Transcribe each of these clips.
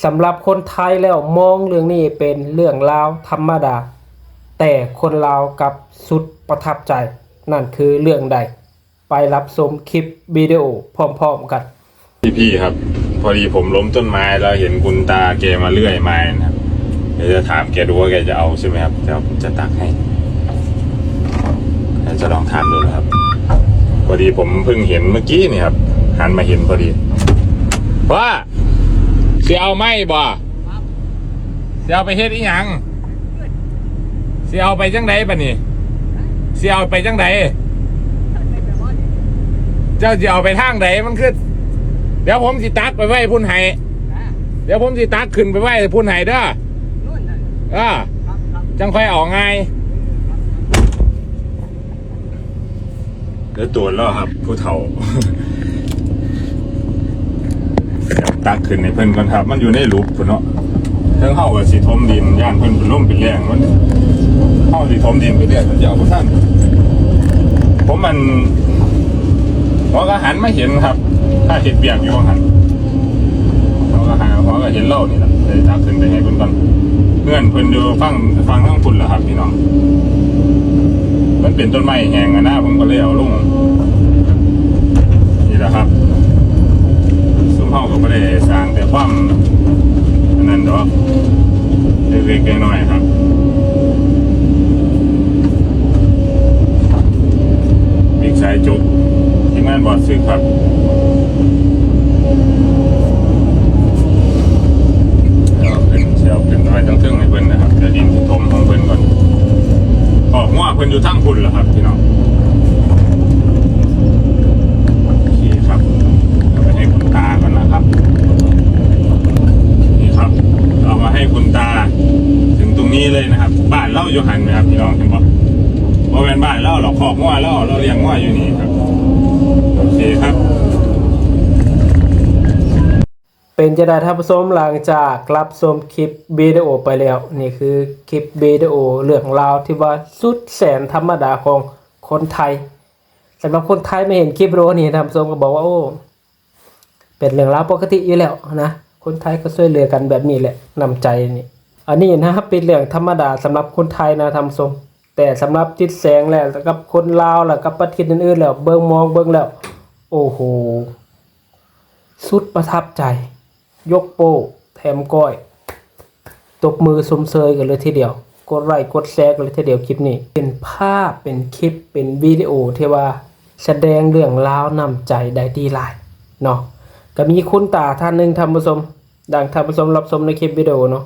ສຳລັບຄົນໄທແລ້ວມອງເລື່ອງນີ້ເປັນເລື່ອງລາວທຳມະດາ, ແຕ່ຄົນລາວກັບສຸດປະທັບໃຈ, ນັ້ນຄືເລື່ອງໃດ? ໄປຮັບຊົມຄລິບວິດີໂອພ້ອມໆກັນ. พี่ๆ ครับ พอดีผมล้มต้นไม้แล้วเห็นคุณตาแกมาเลื่อยไม้นะครับ เดี๋ยวจะถามแกดูว่าแกจะเอาใช่ไหมครับ เดี๋ยวผมจะตักให้ เดี๋ยวจะลองถามดูนะครับ พอดีผมเพิ่งเห็นเมื่อกี้นี่ครับ หันมาเห็นพอดี ว่า สิเอาไม้บ่ สิเอาไปเฮ็ดอีหยัง สิเอาไปจั่งใดบัดนี้ สิเอาไปจั่งใด เจ้าสิเอาไปทางใด มันคือ เดี๋ยวผมสิตักไปไว้พุ้นให้ เดี๋ยวผมสิตักขึ้นไปไว้พุ้นให้เด้อ เออ จั่งค่อยออกง่าย เดี๋ยวโดนแล้วครับ ผู้เฒ่า ตักขึ้นให้เพิ่นก่อนครับ มันอยู่ในหลุบพุ้นเนาะ เทิงเฮาก็สิถมดิน ย่านเพิ่นเป็นลมเป็นแรง มัน เฮาสิถมดินไปเรื่อย เพิ่นจะเอาบ่ทัน ผมมัน หัวก็หันมาเห็นครับ ถ้าเฮ็ดเวียกอยู่ว่าหั่น หัวก็หา หัวก็เห็นลาวนี่ล่ะ เลยตักขึ้นไปให้เพิ่นก่อน เฮือนเพิ่นอยู่ฝั่ง ฝั่งทางพุ้นล่ะครับพี่น้อง มันเป็นต้นไม้แห้งอะนะ ผมก็เลยเอาลง นี่แหละครับ ซุมเฮาก็บ่ได้สร้างแต่ความอันนั้นดอก เล็กๆน้อยๆครับ บิ๊กสายจุก ทีมงานบอสซื้อครับ เอาขึ้น สิเอาขึ้นไปไว้เทิงๆให้เพิ่นนะครับ เดี๋ยวดินสิถมของเพิ่นก่อน คอกงัวเพิ่นอยู่ทางพุ้นล่ะครับพี่น้อง โอเคครับ เอาไปให้คุณตาก่อนนะครับ นี่ครับ เอามาให้คุณตา ถึงตรงนี้เลยนะครับ บ้านลาวอยู่หั่นนะครับพี่น้อง เห็นบ่ บ่แม่นบ้านลาวหรอก คอกงัวลาว ลาวเลี้ยงงัวอยู่นี่ครับ โอเคครับ เป็นจั่งใดท่านผู้ชม หลังจากรับชมคลิปวิดีโอไปแล้ว นี่คือคลิปวิดีโอเรื่องราวที่ว่าสุดแสนธรรมดาของคนไทย สำหรับคนไทยมาเห็นคลิปวิดีโอนี้ ท่านผู้ชมก็บอกว่า โอ้ เป็นเรื่องราวปกติอยู่แล้วนะ คนไทยก็ช่วยเหลือกันแบบนี้แหละ น้ำใจนี่ อันนี้นะ เป็นเรื่องธรรมดาสำหรับคนไทยนะท่านผู้ชม แต่สำหรับจิตแสงแล้วกับคนลาวแล้วกับประเทศอื่นๆแล้ว เบิ่งมองเบิ่งแล้ว โอ้โห สุดประทับใจ ยกโป้แถมก้อย ตบมือชมเชยกันเลยทีเดียว กดไลค์กดแชร์กันเลยทีเดียวคลิปนี้ เป็นภาพ เป็นคลิป เป็นวิดีโอที่ว่าแสดงเรื่องราวน้ำใจได้ดีหลายเนาะ ก็มีคุณตาท่านหนึ่งท่านผู้ชม ดังท่านผู้ชมรับชมในคลิปวิดีโอเนาะ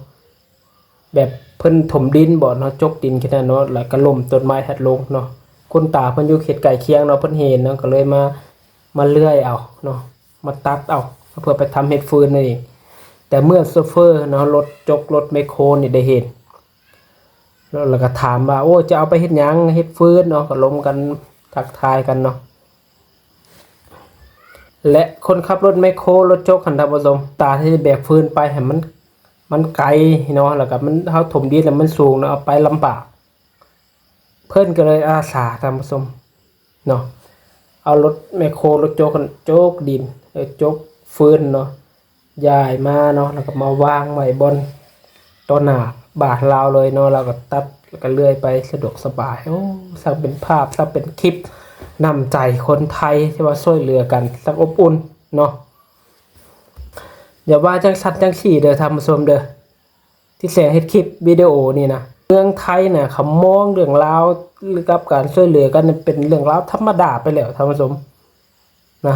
แบบเพิ่นถมดินบ่เนาะ จกดินแค่นั้นเนาะ แล้วก็ล้มต้นไม้หักลงเนาะ คุณตาเพิ่นอยู่เขตใกล้เคียงเนาะ เพิ่นเห็นเนาะ ก็เลยมา มาเลื่อยเอาเนาะ มาตัดเอา เพื่อไปทำเฮ็ดฟืนนั่นเอง แต่เมื่อโชเฟอร์เนาะ รถจก รถแมคโครนี่ได้เห็น แล้ว แล้วก็ถามว่า โอ้ จะเอาไปเฮ็ดหยัง เฮ็ดฟืนเนาะ ก็ลมกันทักทายกันเนาะ และคนขับรถแมคโคร รถจกหั่น ท่านผู้ชม ตาที่จะแบกฟืนไปหั่นมัน มันไกลเนาะ แล้วก็มัน เฮาถมดินแล้วมันสูงเนาะ เอาไปลำบาก เพิ่นก็เลยอาสา ท่านผู้ชม เนาะ เอารถแมคโคร รถจก จกดิน เอ่อ จกฟืนเนาะ ย้ายมาเนาะ แล้วก็มาวางไว้บ่อนต่อหน้าบ้านลาวเลยเนาะ แล้วก็ตัด แล้วก็เลื่อยไปสะดวกสบาย โอ้ ช่างเป็นภาพ ช่างเป็นคลิปน้ำใจคนไทยที่ว่าช่วยเหลือกัน ช่างอบอุ่นเนาะ อย่าว่าจั่งซั้นจั่งซี้เด้อท่านผู้ชมเด้อ ที่แสงเฮ็ดคลิปวิดีโอนี่นะ เมืองไทยนะ เขามองเรื่องราวกับการช่วยเหลือกันเป็นเรื่องราวธรรมดาไปแล้วท่านผู้ชมนะ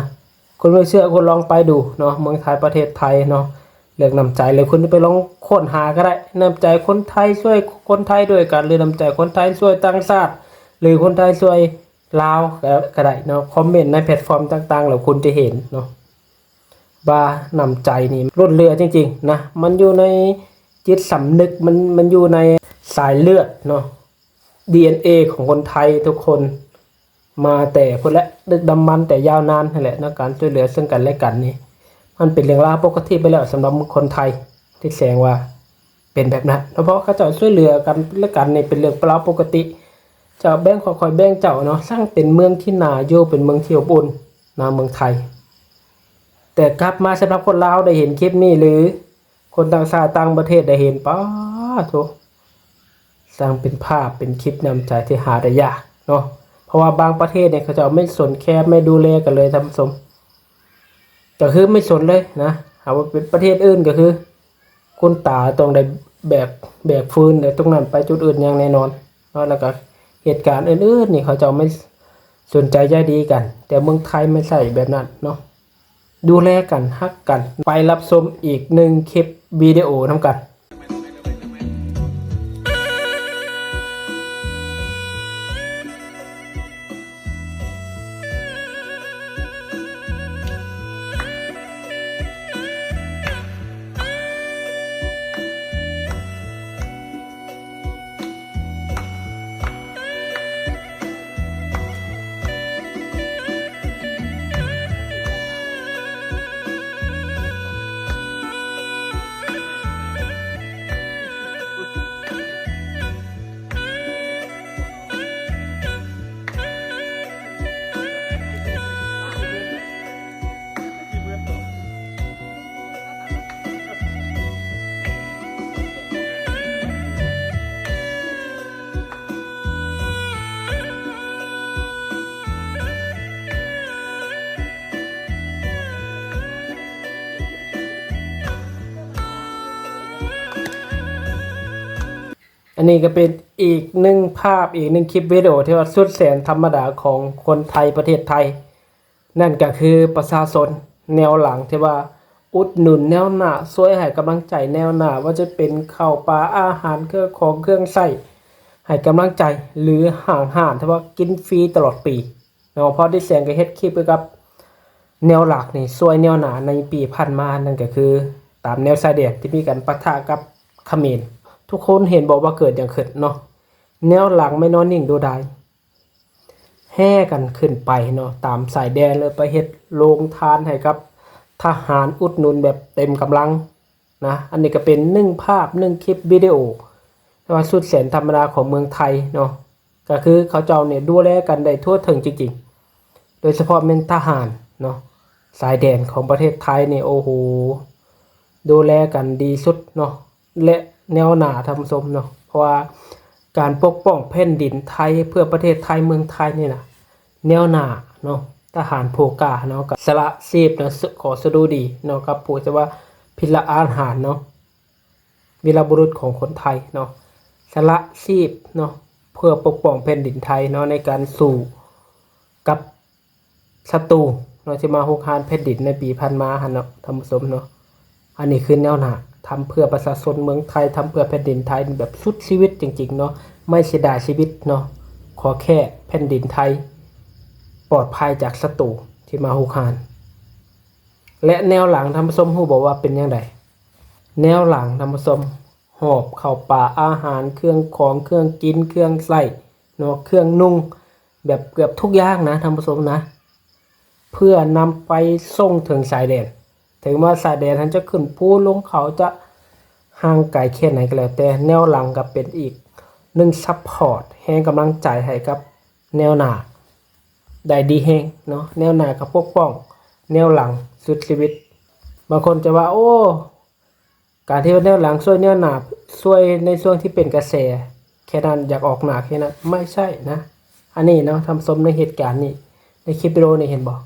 คุณไม่เชื่อคุณลองไปดูเนาะ เมืองไทยประเทศไทยเนาะ เรื่องน้ำใจ หรือคุณไปลองค้นหาก็ได้ น้ำใจคนไทยช่วยคนไทยด้วยกัน หรือน้ำใจคนไทยช่วยต่างชาติ หรือคนไทยช่วยลาวก็ ก็ได้เนาะ คอมเมนต์ในแพลตฟอร์มต่างๆ แล้วคุณจะเห็นเนาะ ว่าน้ำใจนี่ล้นเหลือจริงๆ นะ มันอยู่ในจิตสำนึก มัน มันอยู่ในสายเลือดเนาะ ดีเอ็นเอ ของคนไทยทุกคน มาแต่พุ้นแหละ ดึกดำบรรพ์แต่ยาวนานนั่นแหละเนาะ การช่วยเหลือซึ่งกันและกันนี่ มันเป็นเรื่องราวปกติไปแล้วสำหรับคนไทย ที่แสดงว่าเป็นแบบนั้นเนาะ เพราะเขาเจ้าช่วยเหลือกันและกันนี่เป็นเรื่องราวปกติ เจ้าแบ่งข้อย ข้อยแบ่งเจ้าเนาะ ช่างเป็นเมืองที่น่าอยู่ เป็นเมืองที่อบอุ่นนะ เมืองไทย แต่กลับมาสำหรับคนลาวได้เห็นคลิปนี้หรือ ຄົນຕ່າງຊາດຕ່າງປະເທດໄດ້ເຫັນ ປາໂທ້ ຊ່າງເປັນພາບເປັນຄລິບນ້ຳໃຈທີ່ຫາໄດ້ຍາກເນາະ. ເພາະວ່າບາງປະເທດນີ້ເຂົາເຈົ້າໄມ່ສົນແຄມ ໄມ່ດູແລກັນເລີຍທ່ານຜູ້ຊົມ, ກໍຄືໄມ່ສົນເລີຍນະ. ຫາກວ່າເປັນປະເທດອື່ນກໍຄື ຄຸນຕາຕ້ອງໄດ້ແບກ ແບກຟືນແລ້ວ ຕົງນັ້ນໄປຈຸດອື່ນຢ່າງແນ່ນອນເນາະ. ແລ້ວກໍເຫດການອື່ນໆນີ້ ເຂົາເຈົ້າໄມ່ສົນໃຈໃຈດີກັນ, ແຕ່ເມືອງໄທໄມ່ໃຊ່ແບບນັ້ນເນາະ. ດູແລກັນ ຮັກກັນ. ໄປຮັບຊົມອີກໜຶ່ງຄລິບວິດີໂອນຳກັນ. ອັນນີ້ກໍເປັນອີກໜຶ່ງພາບ ອີກໜຶ່ງຄລິບວິດີໂອທີ່ວ່າສຸດແສນທຳມະດາຂອງຄົນໄທ ປະເທດໄທ. ນັ້ນກໍຄືປະຊາຊົນແນວຫຼັງທີ່ວ່າອຸດໜູນແນວໜ້າ, ຊ່ວຍໃຫ້ກຳລັງໃຈແນວໜ້າ, ວ່າຈະເປັນເຂົ້າປາອາຫານ, ເຄື່ອງຂອງເຄື່ອງໃຊ້, ໃຫ້ກຳລັງໃຈ ຫຼື ຫ້າງຮ້ານທີ່ວ່າກິນຟຣີຕະຫຼອດປີເນາະ. ເພາະດິແສງກໍເຮັດຄລິບກ່ຽວກັບແນວຫຼັກນີ້ ຊ່ວຍແນວໜ້າໃນປີຜ່ານມາ, ນັ້ນກໍຄືຕາມແນວຊາຍແດນທີ່ມີການປະທະກັບຂະເໝນ. ທຸກຄົນເຫັນບໍ່ວ່າເກີດຫຍັງຂຶ້ນເນາະ? ແນວຫຼັງໄມ່ນອນນິ່ງດູດາຍ. ແຫ່ກັນຂຶ້ນໄປເນາະ ຕາມຊາຍແດນເລີຍ, ໄປເຮັດໂຮງທານໃຫ້ກັບທະຫານ ອຸດໜູນແບບເຕັມກຳລັງນະ. ອັນນີ້ກໍເປັນໜຶ່ງພາບ ໜຶ່ງຄລິບວິດີໂອ ແຕ່ວ່າສຸດແສນທຳມະດາຂອງເມືອງໄທເນາະ, ກໍຄືເຂົາເຈົ້ານີ້ດູແລກັນໄດ້ທົ່ວເຖິງຈິງໆ, ໂດຍສະເພາະແມ່ນທະຫານເນາະ ຊາຍແດນຂອງປະເທດໄທນີ້ ໂອ້ໂຫ ດູແລກັນດີສຸດເນາະ ແລະ ແນວໜ້າທ່ານຜູ້ຊົມເນາະ. ເພາະວ່າການປົກປ້ອງແຜ່ນດິນໄທ ເພື່ອປະເທດໄທ ເມືອງໄທນີ້ນະ ແນວໜ້າເນາະ. ທະຫານຜູ້ກ້າເນາະ ກໍສະຫຼະຊີບເນາະ ຂໍສະດຸດີເນາະ ກັບຜູ້ທີ່ວ່າພິລະອາຫານເນາະ ວີລະບຸລຸດຂອງຄົນໄທເນາະ ສະຫຼະຊີບເນາະ ເພື່ອປົກປ້ອງແຜ່ນດິນໄທເນາະ ໃນການສູ້ກັບ ສັດຕູເນາະ ທີ່ມາຮຸກຮານແຜ່ນດິນໃນປີຜ່ານມາຫັ້ນເນາະ ທ່ານຜູ້ຊົມເນາະ. ອັນນີ້ຄືແນວໜ້າ ທຳເພື່ອປະຊາຊົນເມືອງໄທ ທຳເພື່ອແຜ່ນດິນໄທແບບສຸດຊີວິດຈິງໆເນາະ, ໄມ່ເສຍດາຍຊີວິດເນາະ, ຂໍແຄ່ແຜ່ນດິນໄທປອດໄພຈາກສັດຕູທີ່ມາຮຸກຮານ. ແລະ ແນວຫຼັງ ທ່ານຜູ້ຊົມຮູ້ບໍ່ວ່າເປັນຫຍັງໃດ? ແນວຫຼັງ ທ່ານຜູ້ຊົມ ຫອບເຂົ້າປາອາຫານ ເຄື່ອງຂອງ ເຄື່ອງກິນ ເຄື່ອງໃຊ້ເນາະ ເຄື່ອງນຸ່ງ ແບບເກືອບທຸກຢ່າງນະທ່ານຜູ້ຊົມນະ ເພື່ອນຳໄປສົ່ງເຖິງຊາຍແດນ. ເຖິງວ່າຊາຍແດນຫັ້ນຈະຂຶ້ນພູລົງເຂົາ ຈະຫ່າງໄກແຄ່ໃດກໍແລ້ວແຕ່ ແນວຫຼັງກໍເປັນອີກໜຶ່ງຊັບພອດ ແຮງກຳລັງໃຈໃຫ້ກັບແນວໜ້າໄດ້ດີແຮງເນາະ. ແນວໜ້າກໍປົກປ້ອງແນວຫຼັງສຸດຊີວິດ. ບາງຄົນຈະວ່າ ໂອ້ ການທີ່ວ່າແນວຫຼັງຊ່ວຍແນວໜ້າ ຊ່ວຍໃນຊ່ວງທີ່ເປັນກະແສແຄ່ນັ້ນ ຢາກອອກໜ້າແຄ່ນັ້ນ ໄມ່ໃຊ່ນະ. ອັນນີ້ເນາະ ທ່ານຜູ້ຊົມ ໃນເຫດການນີ້ ໃນຄລິບວິດີໂອນີ້ ເຫັນບໍ່?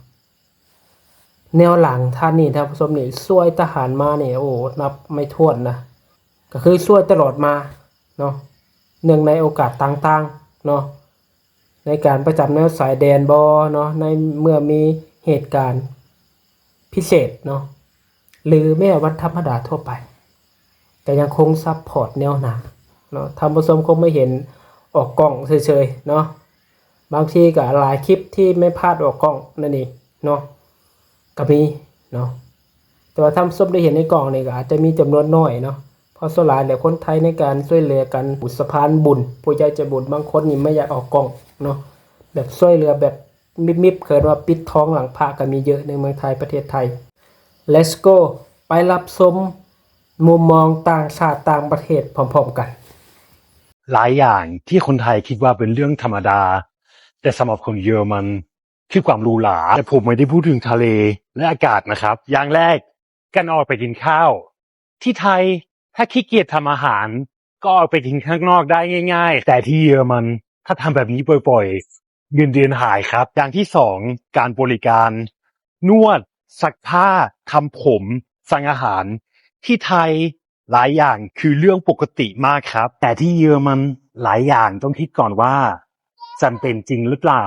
ແນວຫຼັງທ່ານນີ້ ທ່ານຜູ້ຊົມນີ້ ຊ່ວຍທະຫານມານີ້ ໂອ້ ນັບໄມ່ຖ້ວນນະ ກໍຄືຊ່ວຍຕະຫຼອດມາເນາະ ເນື່ອງໃນໂອກາດຕ່າງໆເນາະ ໃນການປະຈຳແນວຊາຍແດນບໍເນາະ ໃນເມື່ອມີເຫດການພິເສດເນາະ ຫຼືແມ້ວັນທຳມະດາທົ່ວໄປ ກໍຍັງຄົງຊັບພອດແນວໜ້າເນາະ. ທ່ານຜູ້ຊົມຄົງໄມ່ເຫັນອອກກ້ອງເສີຍໆເນາະ, ບາງທີກໍຫຼາຍຄລິບທີ່ແມ່ພາດອອກກ້ອງນັ້ນເອງເນາະ ກໍມີເນາະ. ແຕ່ວ່າທ່ານຜູ້ຊົມໄດ້ເຫັນໃນກ້ອງນີ້ກໍອາດຈະມີຈຳນວນໜ້ອຍເນາະ ເພາະສ່ວນຫຼາຍແລ້ວຄົນໄທໃນການຊ່ວຍເຫຼືອກັນ ສະພານບຸນ ຜູ້ໃຫຍ່ໃຈບຸນບາງຄົນນີ້ໄມ່ຢາກອອກກ້ອງເນາະ ແບບຊ່ວຍເຫຼືອແບບມິບໆ ເອີ້ນວ່າປິດທອງຫຼັງພະ ກໍມີເຍອະໃນເມືອງໄທ ປະເທດໄທ. Let's go ໄປຮັບຊົມມຸມມອງຕ່າງຊາດຕ່າງປະເທດພ້ອມໆກັນ. ຫຼາຍຢ່າງທີ່ຄົນໄທຄິດວ່າເປັນເລື່ອງທຳມະດາ ແຕ່ສຳລັບຄົນເຢຍລະມັນ ຄືຄວາມຫຼູຫຼາ ແລະ ຜົມໄມ່ໄດ້ພູດເຖິງທະເລ ແລະ ອາກາດນະຄັບ. ຢ່າງແລກ ການອອກໄປກິນຂ້າວ ທີ່ໄທ ຖ້າຂີ້ກຽດທຳອາຫານ ກໍອອກໄປກິນຂ້າງນອກໄດ້ງ່າຍໆ ແຕ່ທີ່ເຢຍລະມັນ ຖ້າທຳແບບນີ້ບ່ອຍໆ ເງິນເດືອນຫາຍຄັບ. ຢ່າງທີສອງ ການບໍລິການ ນວດ, ຊັກຜ້າ, ທຳຜົມ, ສັ່ງອາຫານ. ທີ່ໄທ ຫຼາຍຢ່າງຄືເລື່ອງປົກກະຕິມາກຄັບ ແຕ່ທີ່ເຢຍລະມັນ ຫຼາຍຢ່າງຕ້ອງຄິດກ່ອນວ່າ ຈຳເປັນຈິງຫຼືເປົ່າ?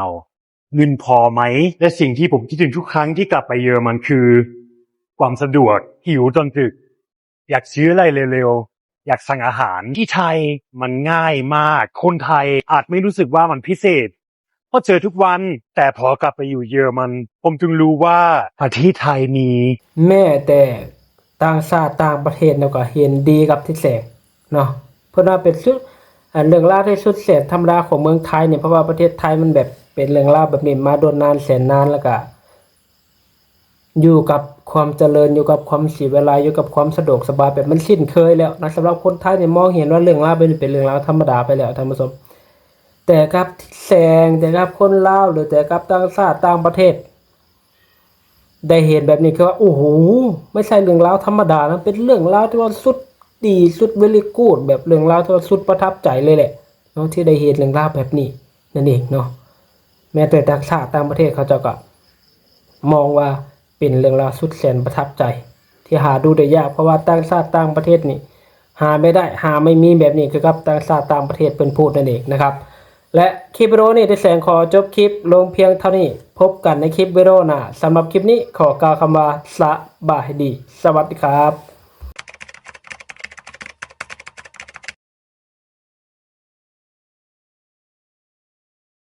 ເງິນພໍໄໝ? ແລະ ສິ່ງທີ່ຜົມຄິດເຖິງທຸກຄັ້ງທີ່ກັບໄປເຢຍລະມັນຄື ຄວາມສະດວກ, ຫິວຕອນດຶກ, ຢາກຊື້ອະໄລເລັວໆ, ຢາກສັ່ງອາຫານ. ທີ່ໄທມັນງ່າຍມາກ. ຄົນໄທອາດໄມ່ຮູ້ສຶກວ່າມັນພິເສດ ເພາະເຈີທຸກວັນ, ແຕ່ພໍກັບໄປຢູ່ເຢຍລະມັນ ຜົມຈຶ່ງຮູ້ວ່າປະເທດໄທມີ ແມ້ແຕ່ຕ່າງຊາດຕ່າງປະເທດເນາະ ກໍເຫັນດີກັບທິດແສງເນາະ. ເພິ່ນວ່າເປັນສຸດ ອັນເລື່ອງລາວທີ່ສຸດແສນທຳມະດາຂອງເມືອງໄທນີ້ ເພາະວ່າປະເທດໄທມັນແບບເປັນເລື່ອງລາວແບບນີ້ມາດົນນານແສນນານ ແລ້ວກໍ ຢູ່ກັບຄວາມຈະເລີນ, ຢູ່ກັບຄວາມສີວິໄລ, ຢູ່ກັບຄວາມສະດວກສະບາຍ ແບບມັນຊິນເຄີຍແລ້ວນະ. ສຳລັບຄົນໄທນີ້ມອງເຫັນວ່າເລື່ອງລາວແບບນີ້ເປັນເລື່ອງລາວທຳມະດາໄປແລ້ວ ທ່ານຜູ້ຊົມ. ແຕ່ກັບແສງ, ແຕ່ກັບຄົນລາວ ຫຼື ແຕ່ກັບຕ່າງຊາດຕ່າງປະເທດ ໄດ້ເຫັນແບບນີ້ຄືວ່າ ໂອ້ໂຫ ໄມ່ໃຊ່ເລື່ອງລາວທຳມະດານະ, ເປັນເລື່ອງລາວທີ່ວ່າສຸດດີ, ສຸດ very good ແບບເລື່ອງລາວທີ່ວ່າສຸດປະທັບໃຈເລີຍແຫຼະເນາະ ທີ່ໄດ້ເຫັນເລື່ອງລາວແບບນີ້ນັ້ນເອງເນາະ. ແມ້ແຕ່ຕ່າງຊາດຕ່າງປະເທດເຂົາເຈົ້າກໍມອງວ່າເປັນເລື່ອງລາວສຸດແສນປະທັບໃຈ ທີ່ຫາດູໄດ້ຍາກ ເພາະວ່າຕ່າງຊາດຕ່າງປະເທດນີ້ຫາໄມ່ໄດ້ ຫາໄມ່ມີແບບນີ້ ຄືກັບຕ່າງຊາດຕ່າງປະເທດເພິ່ນພູດນັ້ນເອງນະຄັບ. ແລະ ຄລິບວິດີໂອນີ້ ທີ່ແສງຂໍຈົບຄລິບລົງພຽງເທົ່ານີ້. ພົບກັນໃນຄລິບວິດີໂອໜ້າ. ສຳລັບຄລິບນີ້ ຂໍກ່າວຄຳວ່າ ສະບາຍດີ ສະຫວັດດີຄັບ.